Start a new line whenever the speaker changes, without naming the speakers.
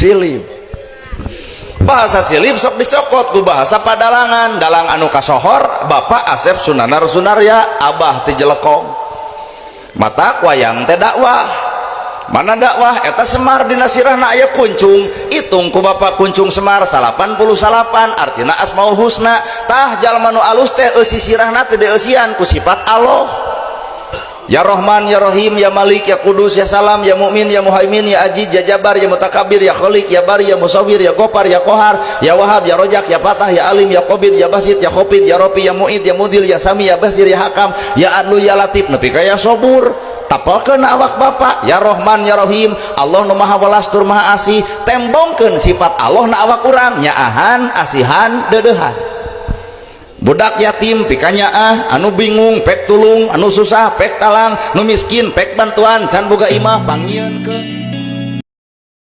Silib. Bahasa silib sok dicokot ku bahasa padalangan. Dalang anu kasohor Bapak Asep Sunanar Sunarya, abah ti Jelekong. Mata wayang teh dakwah. Mana dakwah eta? Semar dina sirahna aya kuncung. Hitung ku Bapak kuncung Semar 89, artina Asmaul Husna. Tah, jalma nu alus teh eusi sirahna teh dieusian ku sifat Allah. Ya Rahman, Ya Rahim, Ya Malik, Ya Kudus, Ya Salam, Ya Mu'min, Ya Muhaimin, Ya Aziz, Ya Jabar, Ya Mutakabir, Ya Khalik, Ya Bari, Ya Musawir, Ya Gopar, Ya Kohar, Ya Wahab, Ya Rojak, Ya Fatah, Ya Alim, Ya Qabid, Ya Basit, Ya Khopid, Ya Rofi, Ya Mu'id, Ya Mudil, Ya Sami, Ya Basir, Ya Hakam, Ya Adlu, Ya Latif, nepi ka Ya Sobur. Tapelkeun awak Bapak, Ya Rahman, Ya Rahim, Allah nu Maha Welas tur Maha Asih. Tembongkeun sifat Allah na awak urang, nyaahan, asihan, deudeuhan. Budak yatim pikanyaah, anu bingung pek tulung, anu susah pek talang, nu miskin pek bantuan, can boga imah pangnyieunkeun.